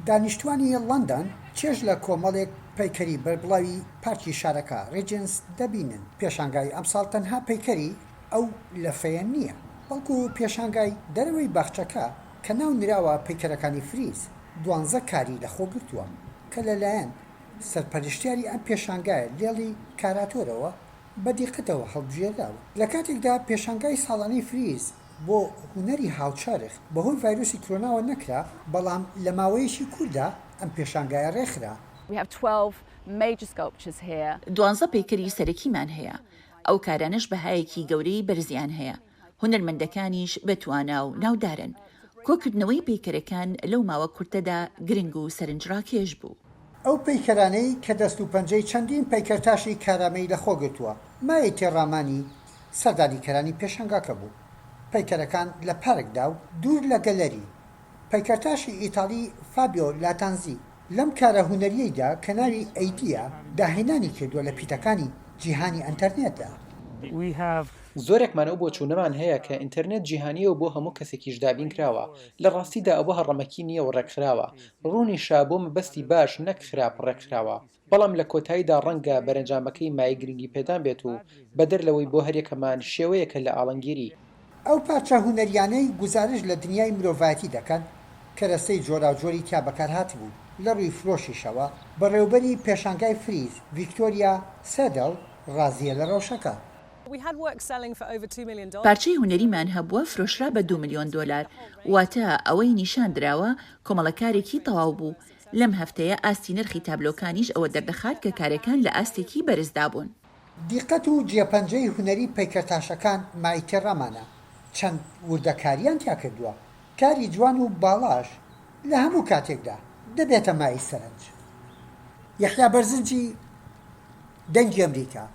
دانیشتوانی لەندەن چێژ لە کۆمەڵێک پەیکەری بەربڵاوی پارکی شارەکە، ڕیجنس، دەبینن. پێشانگای ئەمساڵ تەنها پەیکەری ئەو لەفەیە نییە، بەڵکو پێشانگای دەرەوەی باخچەکە کە ناو نراوە پەیکەرەکانی فریز، دوانزە کاری لەخۆگرتووە کە لەلایەن سەرپەرشتیاری ئەم پێشانگایە لێڵی کاراتۆرەوە بە دیقەتەوە هەڵبژێراون. لە کاتێکدا پێشانگای ساڵانەی فریز بۆ هونەری هاوچەرخ بەهۆی ڤایرۆسی کرۆناوە نەکرا، بەڵام لە ماوەیەکی کورتدا ئەم پێشانگایە ڕێکخرا. دوانزە پەیکەری سەرەکیمان هەیە، ئەو کارانەش بەهایەکی گەورەی بەرزیان هەیە، هونەرمەندەکانیش بە توانا و ناودارن. کۆکردنەوەی پەیکەرەکان لەو ماوە کورتەدا گرنگ و سەرنجڕاکێش بوو. ئەو پەیکەرانەی کە دەست و پەنجەی چەندین پەیکەرتاشی کارامەی لەخۆگرتووە، مایەی تێڕامانی سەردانیکەرانی پێشانگاکە بوو. پەیکەرەکان لە پارکدا و دوور لە گەلەری، پەیکەرتاشی ئیتاڵی فابیۆ لاتانزی لەم کارە هونەرییەیدا کە ناوی ئەیدییە، داهێنانی کردووە لە پیتەکانی جیهانی ئەنتەرنێتدا. زۆرێکمان ئەو بۆچوونەمان هەیە کە ئینتەرنێت جیهانییە و بۆ هەموو کەسێکیش دابینکراوە، لە ڕاستیدا ئەوە هەڕەمەکی نییە و ڕێکخراوە. ڕوونیشە بۆ مەبەستی باش نەک خراپ ڕێکخراوە. بەڵام لە کۆتاییدا ڕەنگە بەرەنجامەکەی مایەی گرنگیپێدان بێت و بەدەر لەوەی بۆ هەریەکەمان شێوەیەکە لە ئاڵنگیری. ئەو پارچە هونەریانەی گوزارشت لە دنیای مرۆڤایەتی دەکەن، کەرەستەی جۆراوجۆری تیا بەکارهاتبوو، لە ڕووی فرۆشیشەوە، بەڕێوبەری پێشانگای فریز، ڤیکتۆریا سێدڵ، ڕازییە لە ڕەوشەکە. پارچەی هونەریمان هەبووە فرۆشرا بە دوو ملیۆن دۆلار، واتە ئەوەی نیشان دراوە کۆمەڵە کارێکی تەواو بوو، لەم هەفتەیە ئاستی نرخی تابلۆکانیش ئەوە دەردەخات کە کارەکان لە ئاستێکی بەرزدا بوون. دیقەت و جێپەنجەی هونەری پەیکەرتاشەکان مایەی تێڕامانە، چەند وردەکارییان تیا کردووە، کاری جوان و باڵاش لە هەموو کاتێکدا دەبێتە مایەی سەرنج. یەحیا بەرزنجی، دەنگی ئەمریکا.